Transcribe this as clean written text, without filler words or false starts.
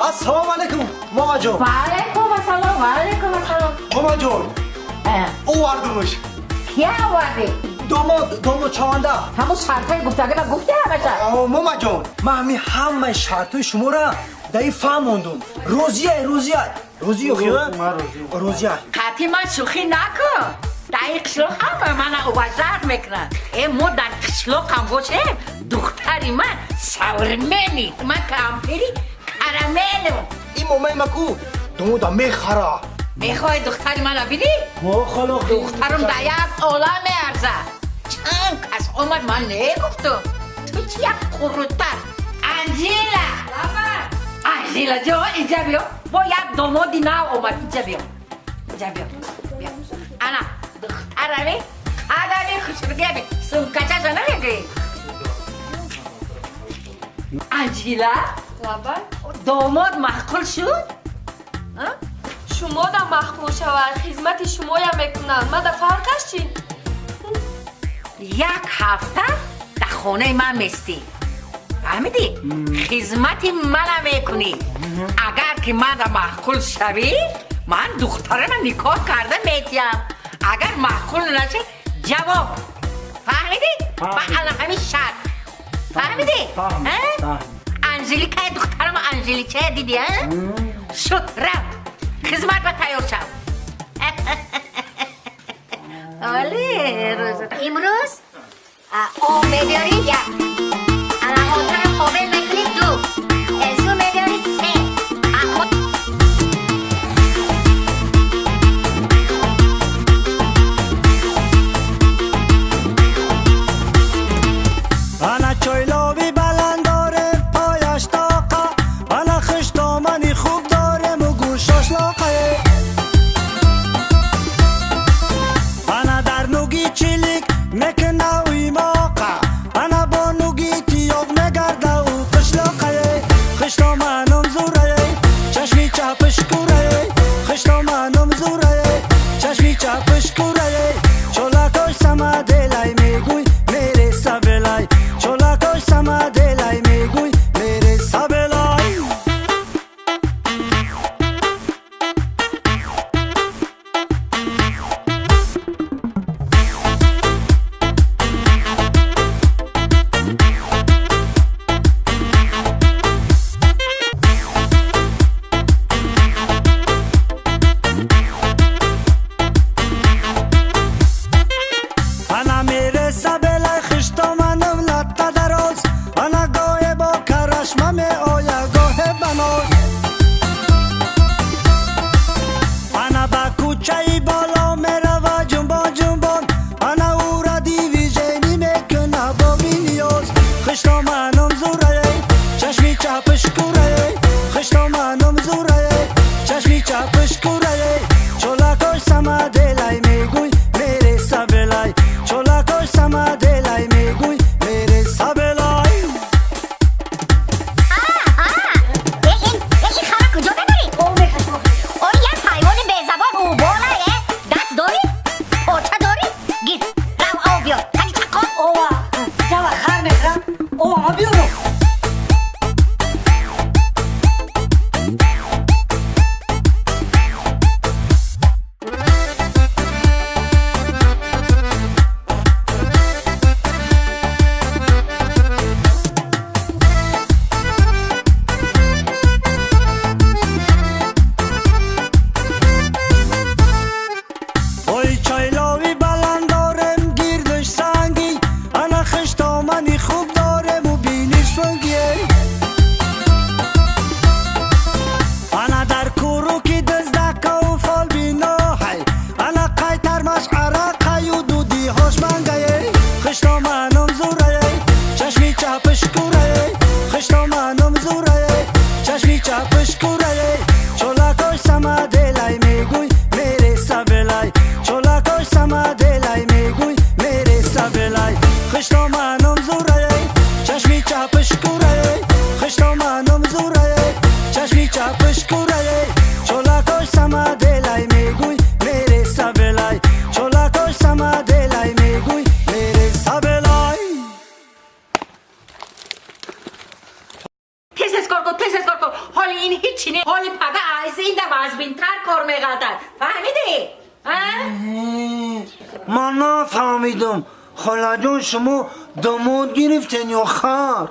Ассалому алайкум, мамаҷон. Ва алайкум ассалом, ва алайкум ассалом. Мамаҷон, овардумш. Кия овардӣ? Домод, домод шаванда. Ҳамун шартҳои гуфтагима гуфти ҳамаша? Мамаҷон, ман ҳамин ҳамаи шартҳои шуморо дар ин фаҳмондум. Розияй, розияй. Розӣ ё хиё? Розияй. Қатъи ман шӯхӣ накун. Дар ин қишлоқ ҳама мана уважать мекунанд. Э, мо дар қишлоқам бошем, духтари ман современный. Ман кампири карамелам. Ин момаи ма ку домода мехара. Мехоҳӣ духтари мана бинӣ? Духтарам дар як олам меарзад. Чанд кас омад, ман негуфтум. Ту чи як қурутар? Анжела! Анжела ҷон, инҷа биё. Бо як домоди нав омад, инҷа биё. Инҷа биё. Биё. Ана, духтарами, қадами хушрӯями, сумкачаша намегӯӣ? Анжела? Лабай. Домод маъқул шуд? Шумо да маъқул шавад, хизмати шумоям мекунанд. Ма да фарқаш чӣ? Як ҳафта дар хонаи ман местӣ. Фаҳмидӣ? Хизмати мана мекунӣ. Агар ки мана маъқул шавӣ, ман духтарама никоҳ карда метиҳам. Агар маъқул нашавӣ, ҷавоб. Фаҳмидӣ? Ба ана ҳамин шарт. Фаҳмидӣ? Анжеликаи духтарама Анжеличая дидӣ, а? Шуд, рафт. Хизмат ба тайёр шав. Оле, имрӯз об мебиёрӣ як. Ана отара қобил мекунӣ ду. Эзу мебиёрӣ се. Ана чойлови баланд дорем, пояш тоқа. Ана хуштомани хуб дорему гӯшош лоқае. Ана дар нуги чилик мекуна уймоқа. Ана бо нуги тиёқ мегарда ӯ қишлоқае. Хуштоманум зурае, чашми чапиш курае. Хуштоманум зурае, чашми чапиш курае. Чолакош самаделай мегӯй, мереса белай. Чолакош самаделай мегӯй, мереса белай. Ана мереса белай хуштоманам латта дароз. Ана гоҳе бо карашма меоя, гоҳе ба ноз. Ана ба кӯчаи боло мерава ҷунбон ҷунбон. Ана ӯра дивижени мекуна бо биниёз. Хуштоманам зурае, чашми чапиш курае. Хуштоманам зурае, чашми чапиш курае. Чолакош самаделай мегӯй, мереса белай. Чолакош самаделай мегӯй, мереса белай. Ин хара куҷо мебарӣ? Ой, як ҳайвони безабон уболае. Даст дорӣ? Поча дорӣ? Гир, рав об биёр. Қани чаққон. Ова, жава хар мехӯрам. Ова, биёрам. Ой, чойлови баланд дорем, гирдиш сангӣ. Ана хуштомани хуб дорему биниш фангие. Ана дар куруки диздакову фолбиноҳай. Ана қайтармаш арақаю дудиҳош мангае. Хуштоманум зурае, чашми чапиш курае. Хуштоманум зурае, чашми чапиш курае. Чолакош самаделай мегӯй, мереса белай. Чолакош самаделай мегӯй, мереса белай. Хуштоманум зурае, чашми чапиш курае. Хуштоманум зурае, чашми чапиш курае. Чолакош самаделай мегӯй, мереса белай. Чолакош самаделай мегӯй, мереса белай. Ин ҳичи не, ҳоли пага аз ин да вазбинтар кор меғалтад, фаҳмидӣ? Ман нафаҳмидам, холаҷон, шумо домод гирифтен ё хар?